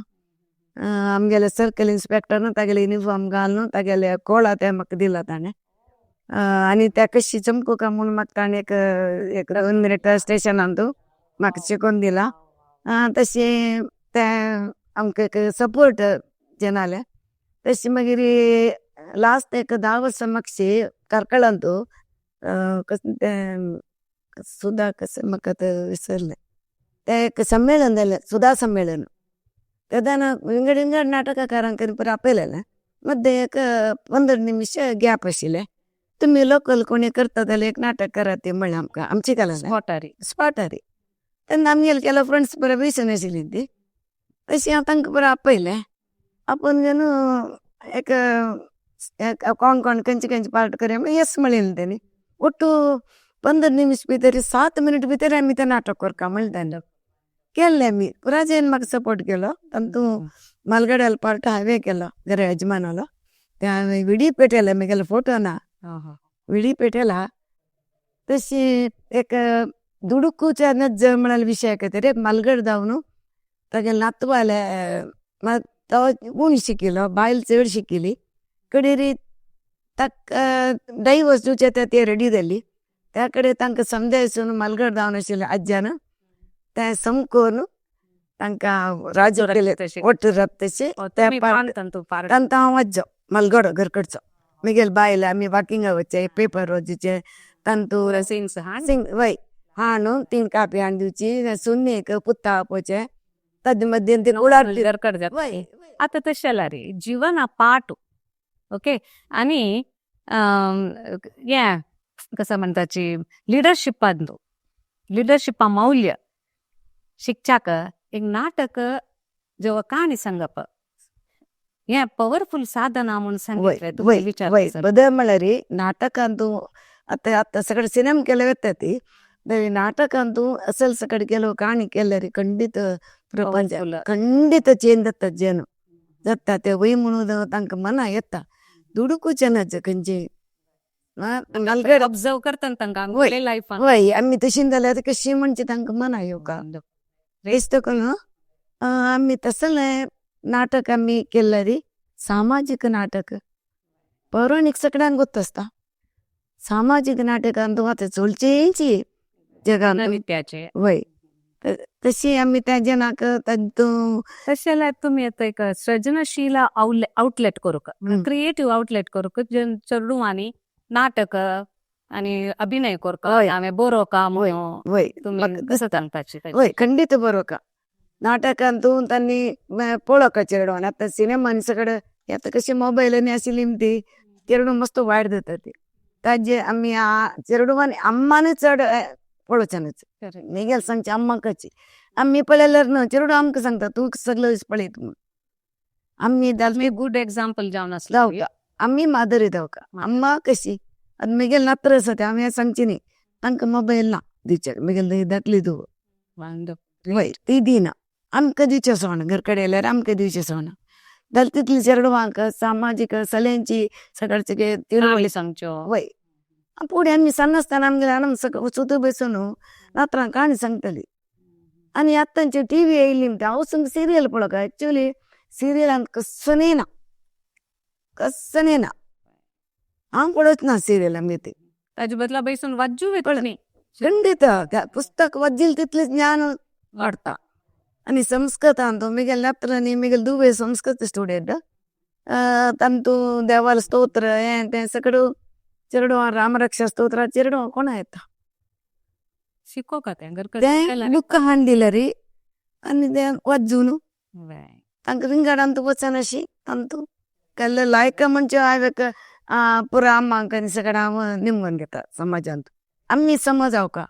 आमगेले सर्कल इन्स्पेक्टर तागेले युनिफॉर्म घालून तागेले कोळा ते म्हाका दिला ताणें. आनी त्या कशी चमकूका म्हूण म्हाका ताणें एक एक 2 मिनट स्टेशनांत म्हाका शिकोवन दिला. तशें तें आमकां एक सपोर्ट जेनाले. तशें मागीर लास्ट एक 10 वर्सां मागशी कार्कळांत कसलें तें सुदा कशें म्हाका आतां विसरलें, तें एक संमेलन जालें, सुधा संमेलन. तेन्ना विंगड विंगड नाटककारांक पुरा आपयलेलें. मद्दे एक 15 निमिश गॅप आशिल्लें. तुमी लोकल कोणी करता जाल्यार एक नाटक करात म्हणलें आमकां, आमची केलें स्पॉटारी स्पॉटारी. तेन्ना आमगेले केलो फ्रेंड्स बरें बेसन आशिल्ली ती. तशी हांव तांकां बरें आपयलें. आपोवन घेवन एक कोण कोण खंयचे खंयचे पार्ट करया म्हळ्यार येस म्हणलें तेणी. ಒಟ್ಟು 15 निमिश भितर 7 मिनट भितर आमी तें नाटक करता म्हणलें तांणी. केल्लें आमी पुरायन म्हाका सपोर्ट केलो. तातूंत मालगड्यालो पार्ट हांवें केलो, घरा यजमानालो. तें हांवें विडी पेटयले, म्हगेलो फोटो ना, विडी पेटयला. तशी एक दुडूकूच्या नज्ज म्हळ्यार विशय खातीर मालगड जावन तागेले नातवाले तो उणी शिकिल्लो, बायल चड शिकिल्ली. कडेरी ताका डायवर्स दिवचे ते रेडी जाली. त्या कडेन तांकां समजायसून मालगड जावन आशिल्लें आज्यान तें समकोवन तांकां राजू केले ಒಟ್ಟು रक्तशे. तांकां हांव आज्जो मालगडो घरकडचो. म्हगेले बायल आमी वॉकिंगा वचचे, पेपर वाचचे, तांतू वय हाणून 3 कापी हाडून दिवची, सुनेक पुता आपोवचें, ताजे मदीं वय. आतां तशें जाल्यार रे जिवन पार्ट ओके. आनी हें कसं म्हणटाची लिडरशिपांत लिडरशिपा मौल्य शिकच्याक एक नाटक जेव्हा काणी सांगप हें पवरफुल साधन म्हूण सांगितलें. वय वय, बदल म्हळ्यार नाटकांतू आतां आतां सगळे सिनेमा केले वता ती नाटकांतू असल सगळे केलो काणी केल्यार खंडीत प्रपंच खंडीत चेंज जाता. जन जाता ते वय म्हणून तांकां मना येता. दुडूकूचे नाच खंयचे ऑब्जर्व करता तांकां लायफान. वय, आमी तशी जाल्यार कशी म्हणजे तांकां मना येवका रेस्त करून आमी तसलें नाटक आमी केल्यार सामाजीक नाटक पौराणीक सगळ्यांक गोत्त आसता. सामाजीक नाटकांत आतां चलचेंची जगान वय तशी आमी त्या जनाक तातूंत तशें जाल्यार तुमी आतां एक सृजनशील आउटलेट करूंक, क्रिएटीव आउटलेट करूंक चेडवांनी नाटक आनी अभिनय करूंक हांवें बरोवका म्हणून वय तुमी कसं सांगपाचें? वय, खंडीत बरोवका नाटकांतून तांणी पळोवका चेडवान. आतां सिनेमान सगळे आतां कशें मोबायलांनी आशिल्ली ती चेडूं मस्त वायट जाता ती. ताजे आमी चेडवांनी अम्मानूच चड पळोवचें न्हू. म्हगेलें सांगचें अम्माकची आमी पळयल्यार न्हू, चेडूं आमकां सांगता तूं सगळें पळयता म्हूण. आमी गुड एग्जाम्पल जावन आसलें. जावका आमी मादरी जावका अम्मा कशी. आतां म्हगेलें नात्र आसा तें हांवें सांगचें न्ही, तांकां मोबायल ना दिवचें. म्हगेलें धाकली धूव वय ती दिना, आमकां दिवचें सोडना. घर कडेन येयल्यार आमकां दिवचें सोडना. जाल्यार तितली चेडवांक सामाजीक सल्यांची सगळ्यांचे सांगच्यो. वय, फुडें आमी सान आसतना आमगेले आनी सुद्दां बसून नातरांक काणी सांगताली. आनी आतांचे टीव्ही येयली हांव सिरियल पळोवका. एक्चुअली सिरियलांत कसलें ना, कसलें ना. हांव पळयच ना सिरियल आमगे ती. ताजे बदला बैसून वाचूं येता न्ही. खंडीत पुस्तक वाचिल तितलें ज्ञान वाडटा. आनी संस्कृतान तो मिगेल नातरांनी मिगेल दुबय संस्कृत स्टुडंट तांतू देवाल स्तोत्र हें तें सगळं चेडवां रामरक्षा स्तोत्र चेडवां कोणा येता. शिकोवका तें घर. तें बुक हाडलें रे आनी तें वाजून तांकां विंगडांत वचनाशी तांतू केल्ले लायक म्हणजे हांवें पुरा आम्मांक आनी सगळें हांव निमगून घेता समाजांत आमी समज जावका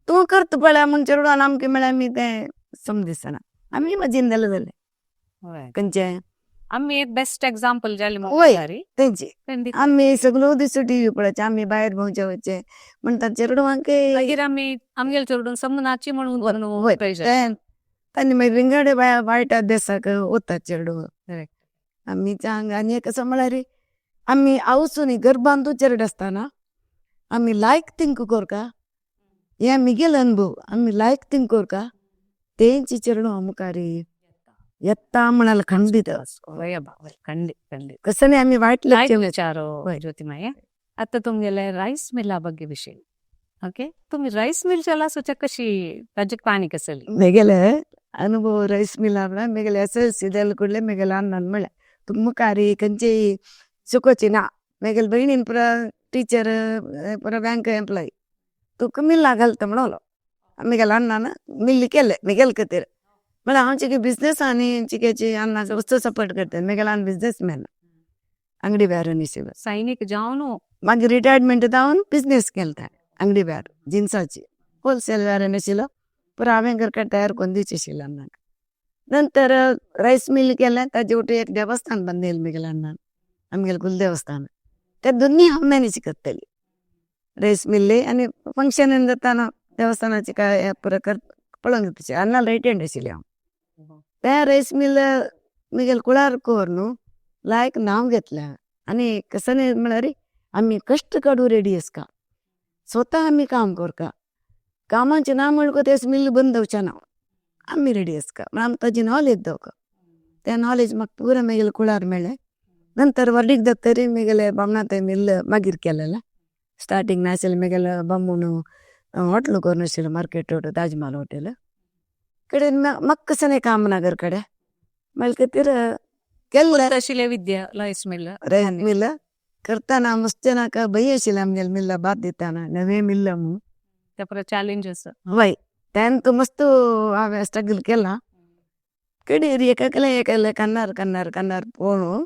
तूं करता पळय म्हूण चेडवान आमकां म्हळ्यार आमी तें समजिसना आमी मजेन जालें जालें खंयचें. आमी एक बेस्ट एग्जाम्पल जालें. वय तेंची आमी सगळो दीस टीव्ही पळोवचे, आमी भायर भोंवचे वचचे म्हणटा चेडवांक. मागीर आमी आमगेले चेडून समजनाची म्हणून. वय तांणी मागीर विंगड वायट अभ्यासाक वतात चेडूं. आमी आनी एक कसो म्हळ्यार आमी आवसून गर्भांतू चेडे आसतना आमी लायक थिंक करका, हे मिगेल अनुभव, आमी लायक थिंक करका तेंची चेडवां मुखार येता म्हणाल खंडीत. खंडीत खंडीत. कसं नाही आमी वायट लायक विचार ज्योतिमाय. आता तुमगेले राईस मिला ಬಗ್ಗೆ विषय, ओके, तुम्ही राईस मिल चलासोच्या कशी ताजी कहाणी कसली? मेगेले अनुभव रೈಸ್ ಮಿಲ್ म्हळ्यार मेगेले एस.एल.सी जाले ಕೂಡಲೇ मेगेले अण्णान म्हळें तुका मुखार खंयचेय शिकोवची ना, मेगेले भयणीन पुरा टिचर पुरा बँक एम्प्लॉय, तुका मिल्ला घालता म्हणलो मेगेले अण्णान. मिल्ल केलें मेगेले खातीर म्हळ्यार हांव चिके बिजनेस आनी चिकेची अण्णाक वस्तू सपोर्ट करता. मेगेले अण्णा बिजनेस मॅन, अंगडी बेर आशिल्लो. सैनिक जावन मागीर रिटायरमेंट जावन बिजनेस केलो ताणें, अंगडी बेर जिन्साची होलसेल बेर आशिल्लो, पुरा हांवें घर तयार करून दिवचें आशिल्लें अण्णाक. नंतर रायस मिल केलें, ताजे वटेन एक देवस्थान बांदिल्लें मेगेल्या अण्णान, आमगेलें कुलदेवस्थान, ते दोन्ही हांव मॅनेज करताली, रायस मिल्ली आनी फंक्शन जाताना देवस्थानाचे काय पुरा कर पळोवंक घेवपाचें. अण्णा रायट हँड आशिल्लें हांव. तें रायस मिल म्हगेलें कुळार करून लायक नांव घेतलें. आनी कशें म्हळ्यार आमी कश्ट काडूंक रेडी आसता, स्वता आमी काम करता, कामाचें ना म्हणटकच तें मिल बंद जावचें ना, आमी रेडी आसता म्हळ्यार आमकां ताजी नॉलेज दवका, तें नॉलेज म्हाका पुरा म्हगेलें कुळार मेळ्ळें. नंतर व्हडलीक जातकीर म्हगेलें बामणा तें मिल मागीर केलेलें. स्टार्टींग नाशिल्लें म्हगेलें बामूण हॉटेल करून आशिल्लें मार्केट रोड ताजमहाल हॉटेल कडेन, म्हाका कशें काम ना घर कडेन म्हळ्या खातीर केल्लें. आशिल्लें विद्या रायस मिल. रायस मिल करतना मस्त नाका भंय आशिल्लें आमगेलें मिल्ला भात दितना नवें मिल्ल म्हणून. त्या परत चॅलेंज आसा. वय तेन्ना मस्त हांवें स्ट्रगल केलां कडेर एकाकले एकले कन्नार कन्नार कन्नार पळोवन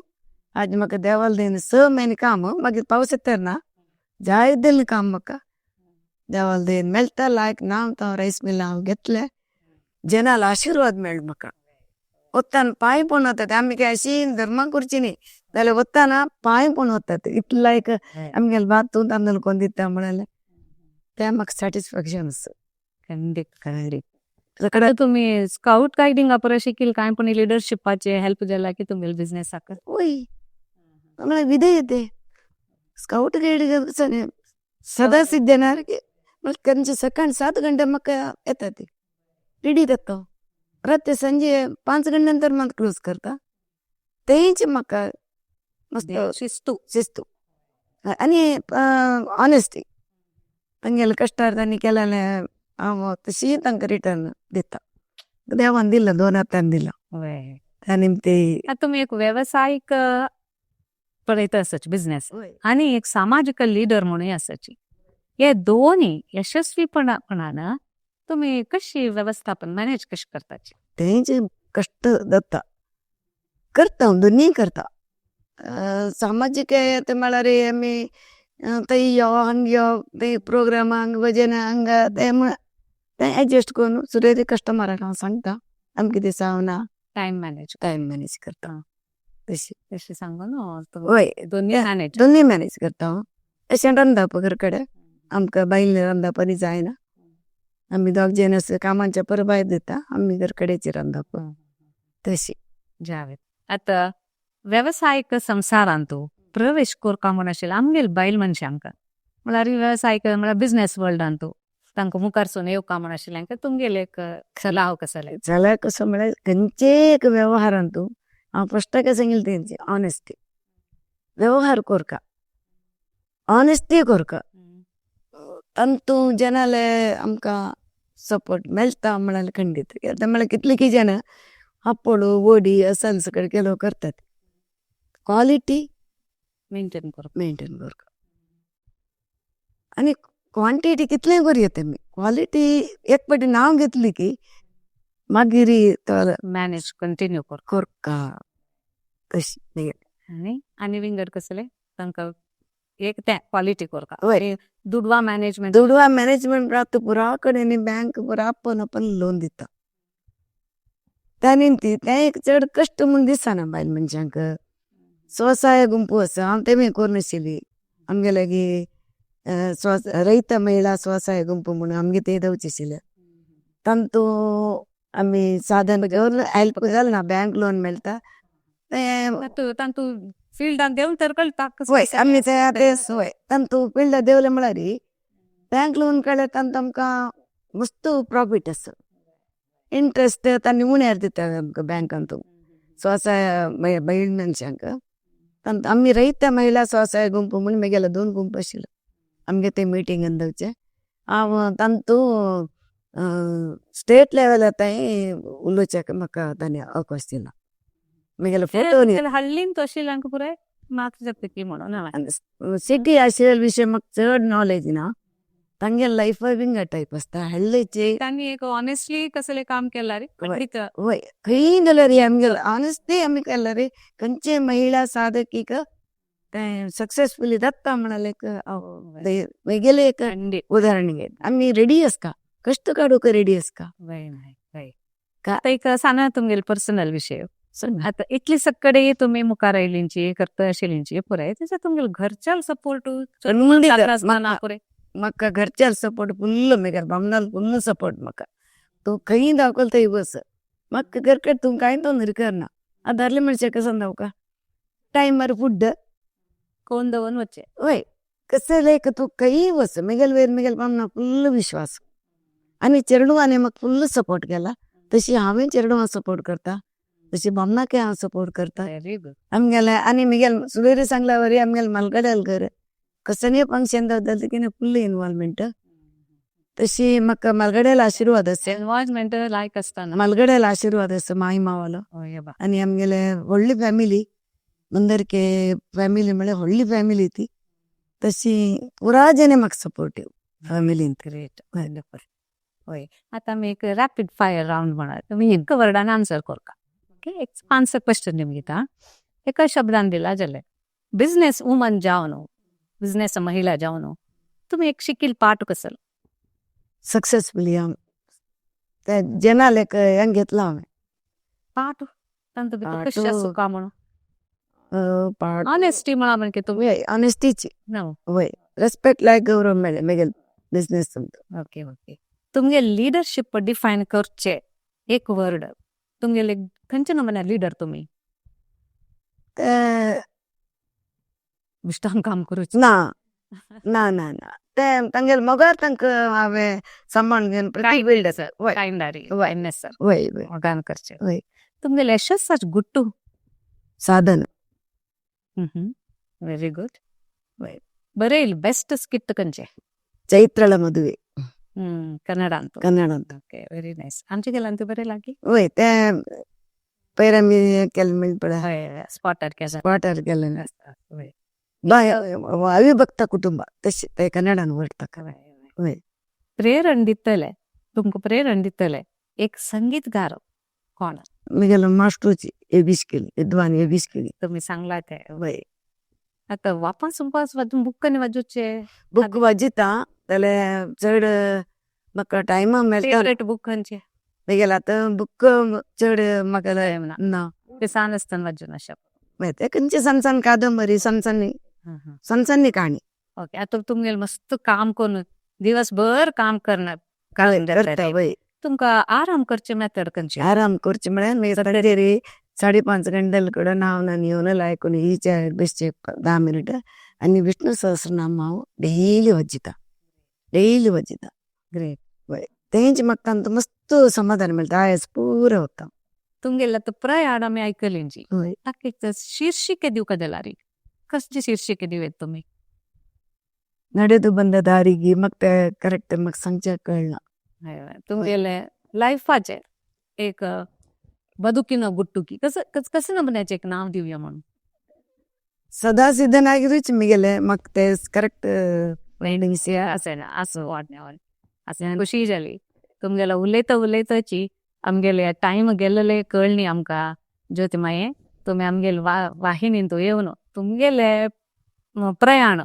आज म्हाका देवाल then 6 म्हयने काम, मागीर पावस येता ना जाय दिलें काम म्हाका देवाल then मेळटा लायक नांव तो रायस मिल हांव घेतलें, जनाल आशिर्वाद मेळ्ळो म्हाका. वताना पांय पडून वतात, आमी काय अशी धर्माक करची न्ही जाल्यार वताना पांय पडून वतात इतलें लायक आमगेलें भात तूं तांदूळ कोन्न दिता म्हणलें तें म्हाका सॅटिस्फॅक्शन आसा. खंडीत खंडीत. आता तुम्ही स्काउट गायडिंग अपरा शिकील काय पण लिडरशिपाचे हेल्प जाला की तुमगेले बिझनेसाक? वय म्हळ्यार विधेयते स्काउट गायड सदां सिद्ध खंयचे सकाळी 7 घंटे म्हाका येता ती रेडी जाता, रात संजे 5 घंटे नंतर म्हाका क्लोज करता, तेंच म्हाका मस्त शिस्तू शिस्तू आनी ऑनेस्टी तांगेले कश्टार तांणी केलेलें हांव तशी तांकां रिटर्न दिता, देवान दिलां दोन हातान दिलां त्या निमती. तुमी एक वेवसायीक पळयता आसाची बिझनेस आनी एक सामाजीक लिडर म्हणून आसाची, हे दोन्ही यशस्वीपणान तुमी कशी व्यवस्थापन मॅनेज कशी करताची? तेंच कश्ट जाता करता हांव दोन्ही करता. सामाजीक ते म्हळ्यार आमी थंय यो हांग यो थंय प्रोग्राम हांग भजन हांग तें म्हळ्यार तें एडजस्ट करून सुरवेक कस्टमराक हांव सांगता अमके दिसा हांव ना, टायम मॅनेज टायम मॅनेज करता तशी तशें सांगून. वय दोन्ही मॅनेज दोन्ही मॅनेज करता हांव. अशें रांदप घर कडेन आमकां बायल रांदप आनी जायना, आमी दोग जाण आसा कामाच्या पर भायर दिता, आमी घर कडेच रांदप तशी. जावे आतां वेवसायीक संवसारांत प्रवेश करपा म्हूण आशिल्लें आमगेले बायल मनशांक म्हळ्यार वेवसायीक म्हळ्यार बिझनेस वर्ल्डांत तांकां मुखार सून येवका म्हूण आशिल्लें तुमगेले एक सलाह कसले? जाल्यार कसो म्हळ्यार खंयचेय एक व्यवहारांत हांव फस्ट कशें सांगिल्लें तेंची ऑनेस्टी व्यवहार करका, ऑनेस्टी करका, तांतू जनाले आमकां सपोर्ट मेळटा म्हळ्यार खंडीत. आतां म्हळ्यार कितले जन आपोळू वडी असन सगळे केलो करतात, क्वालिटी मेंटेन करप. मेंटेन करप आनी क्वांटिटी कितलें करूं येता आमी, क्वालिटी एक पाटी नांव घेतली की मागीर तो मॅनेज कंटिन्यू करप. करका तशी. आनी आनी विंगड कसले तांकां एक तें क्वालिटी करका. वय. दुडवा मॅनेजमेंट. दुडवा मॅनेजमेंट रात पुरा कडेन बँक पुरा आपोवन आपोवन लोन दिता. त्या निमती तें एक चड कश्ट म्हूण दिसना बायल मनशांक. स्वसहाय गुंपू आसा, हांव तेमी करूं नाशिल्ली. आमगे लागीं रयत महिला स्वसहाय गुंपू म्हणून आमगे ते जावचे आशिल्ले. तांतू आमी साधन घेवन हेल्प जालें ना, बँक लोन मेळटा तें. तांतू फिल्डान देंवन तर कळटा. वय, आमी ते वय तांतू फिल्डान देंवले म्हळ्यार बँक लोन काडल्यार तांतू आमकां मस्त प्रॉफीट आसा. इंट्रस्ट तांणी उण्यार दिता आमकां बँकांतू स्वसहाय बायल मनशांक. आमी रयत महिला स्वसहाय गुंपू म्हूण मेगेले दोन गुंपू आशिल्ले आमगे ते मिटींगान जावचे. हांव तांतू स्टेट लेवलार थंय उलोवच्याक म्हाका तांणी अवकाश दिला, मेगेलो फोटो. हल्लीन तशी पुराय मार्क्स जाता की म्हणून हांवें. सिटी आशिल्ले विशय म्हाका चड नॉलेज ना, तांगे लायफ विंगड टायप आसता हल्लीचे. तांणी एक ऑनेस्टली कसले काम केला रे. वय, खंय जाल्यार आमगेलो ऑनेस्टली आमी केला रे, खंयचे महिला साधकीक तें सक्सेसफुली जाता म्हणाले मेगेले एक उदाहरण घेत आमी रेडी आसता, कश्ट काडूंक रेडी आसता. आतां एक सांगा तुमगेले पर्सनल विशय. आतां इतली सगळे तुमी मुखार आयलींची करता आशिल्लींची पुराय तेचा तुमगेले घरच्याल सपोर्ट? म्हाका घरच्याल सपोर्ट फुल्ल, मेगेले बामणालो फुल्ल सपोर्ट म्हाका. तूं खंय दाखयल थंय बस, म्हाका घरकडे तूं कांय तोंदरी करना. आतां दादले मनशाक कसो दावका टायमार फूड कोण दवरून वचचे. वय, कसले एक तूं खंय वच, मेगेले वयर मेगेले बामणाक फुल्ल विश्वास. आनी चेडवांनी म्हाका फुल्ल सपोर्ट केला, तशी हांवें चेडवांक सपोर्ट करता, तशी बामणाकय हांव सपोर्ट करता. आमगेले आनी मेगेले सुरेर सांगल्या वरी आमगेले मालगड्याल घर कसलेय फंक्शन जाता की फुल्ल इनवॉल्वमेंट. तशी म्हाका मालगड्यालो आशिर्वाद आसा. इनवॉल्वमेंट लायक आसतना. मालगड्यालो आशिर्वाद आसा माई मावालो. आनी आमगेले व्हडली फॅमिली, मंदरके फॅमिली म्हळ्यार व्हडली फॅमिली ती, तशी पुरा जने म्हाका सपोर्टीव फॅमिलीन. ग्रेट, वय. आतां आमी एक रॅपीड फायर रावंड म्हणा, तुमी एक वर्डान आन्सर करका. ओके, एक आन्सर क्वेश्चन निमगे दिता, एका शब्दान दिला जाल्यार. बिझनेस वुमन जावन, बिझनेस महिला जावन तुमी एक शिकील पाठ कसलो? सक्सेसफुली हांव ते जनालेक हें घेतला हांवें. पाठ तांतू भितर कशें आसूं म्हणून? ऑनेस्टी म्हणा म्हणजे तुमी. वय, ऑनेस्टीची. वय, रेस्पेक्ट लायक गौरव मेळ्ळें मेगेले बिझनेस. ओके ओके, तुमगे लिडरशीप डिफायन करचे एक वर्ड, तुमगेले खंयचे नमुन्यार लिडर तुमी? बिश्टान काम करूचे? ना ना ना ना, ते तांगेले मोगार तांकां हांवें सांबाळून घेवन प्रति बिल्ड आसा. वय. काइंडनेस. वय वय. मोगान करचे. वय. तुमगेले यशस्साच गुट्टू? साधन. Very good. वय. बरें, बेस्ट स्किट खंयचे? चैत्रಳ मದುವೆ. कन्नड अंतू? कन्नड अंतू. Okay, very nice. आमचे गेला अंतू बरें लागी? वय, ते पयर आमी केले मेळ पळय. स्पॉटार केला. स्पॉटार केले. अविभक्त कुटुंब तशें ते कन्नडान वर्ड ताका. वय. प्रेरण दितले तुमकां, प्रेरण दितले एक संगीतकार कोण? मेगेलो मास्टरूची योगेश केली, विद्वान योगेश केली. तुमी सांगला ते. वय. आतां वापास उपास वाजून बुक कनी वाजोवचे? बुक वाजिता जाल्यार चड म्हाका टायमा मेळटा. फेवरेट बुक खंयचे? मेगेले आतां बुक चड म्हाका ना. ते सान आसतना वाजून अशें. वय, ते खंयचे सान सान कादंबरी, सान सान सान सान काणी. ओके, आतां तुमगेले मस्त काम करून दिवसभर काम करणार. करता, वय. तुमकां आराम करचे मेथड खंयचे? आराम करचे म्हळ्यार मागीर सांजेर 5:30 गंटल కూడా नावन येवन लायकून ही बेश्टे 10 मिनिट आनी विष्णु सहस्रनाम हांव डेली वाचिता, डेली वाचिता. ग्रेट. वय, तेंच म्हाका तांतूं मस्त समाधान मेळटा, आयज पुरो वता. तुमगेले आतां प्रयाण आमी आयकलींची. वय. ताका एक शीर्षिके दिवका जाल्यार कसली शीर्षिके दिवं येता तुमी? ನಡೆದು ಬಂದ ದಾರಿಗೆ म्हाका ते करेक्ट म्हाका सांगचें कळना. तुमगेले लायफाचे एक ಬದುಕಿನ ಗುಟ್ಟುಕಿ कसं कसं नमुन्याचे एक नाव दिवया म्हणून? सदा सिद्धनागिरूच मिगेले म्हाका ते करेक्ट. असें आसूं वाटण्यावर असें खुशी जाली तुमगेलो उलयता उलयताची, आमगेले टायम गेल्ले कळनी आमकां. ज्योती माये, तुमी आमगेले वाहिनीन येवन तुमगेले प्रयाण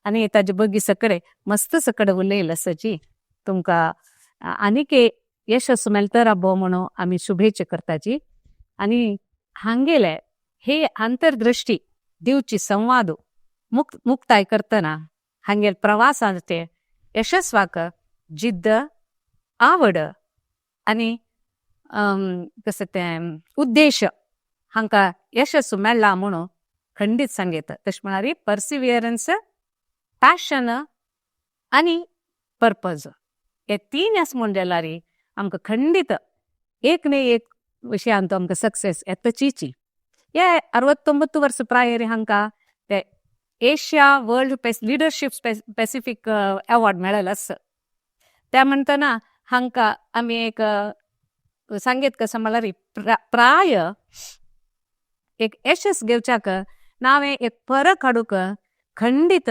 आनी ताजे बगी सगळे मस्त सगळे उलयले आसाची. तुमकां आनीक यशस्सु मेळटरा भो म्हणून आमी शुभेच्छा करताची. आनी हांगेले हे अंतर्दृष्टी दिवची संवाद मुक्ताय करतना हांगेले प्रवासाचे यशस्वाक जिद्द, आवड आनी कसं तें उद्देश हांकां यशस्सु मेळ्ळा म्हणून खंडीत सांगयता. तशें म्हळ्यार पर्सिवियरन्स, पॅशन आनी पर्पज हे तीन आसा म्हूण जाल्यार आमकां खंडीत एक न्ही एक विशयांत आमकां सक्सेस येतचीची. हे 69 वर्स प्रायेर हांकां ते Asia world leadership Pacific award मेळ्ळेलो आसा. त्या म्हणटना हांकां आमी एक सांगीत कसं म्हळ्यार प्राय एक यशस घेवच्याक नांवें एक फरक हाडूंक खंडीत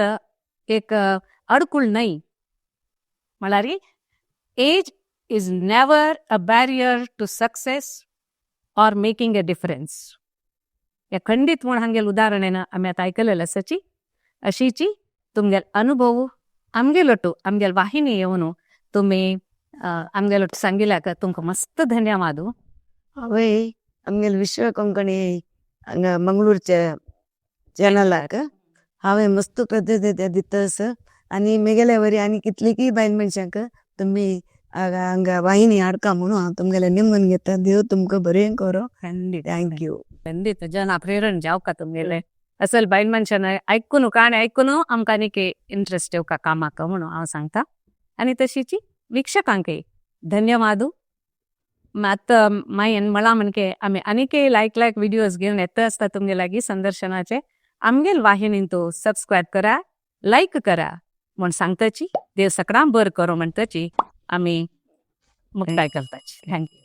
एक अडकुळ न्हय. म्हळ्यार age is never a barrier to success or making a difference. हे खंडीत म्हूण हांगेल उदाहरण आमी आतां आयकलेलें आसाची. अशीची तुमगेल अनुभव आमगेलोटू आमगेल वाहिनी येवन तुमी आमगेलोटू सांगिल्याक तुमकां मस्त धन्यवाद. हांवें आमगेले विश्व कोंकणी हांगा मंगळूरच्या चॅनलाक हांवें मस्त प्रतिनिधी दिता आसा. आनी मेगेले वरी आनी कितलींय बायल मनशांक तुमी हांगा वाहिनी हाडका म्हणून हांव तुमगेले निमून घेता. देव तुमकां बरें करो. खंडीत. Thank you. खंडीत जना प्रेरण जावका तुमगेले असल बायल मनशान आयकून काणी आयकून आमकां आनीक इंट्रस्ट येवका कामाक म्हणून हांव सांगता. आनी तशीची वीक्षकांकय धन्यवाद. आतां मागीर म्हळां म्हणके आमी आनीकय लायक लायक व्हिडियोज घेवन येता आसता तुमगे लागीं संदर्शनाचे. आमगेल वाहिनीन तो सबस्क्रायब करा, लायक करा म्हूण सांगताची. देव सगळ्यांक बरें करूं म्हणटाची आमी मुक्ताय करताची. Thank you.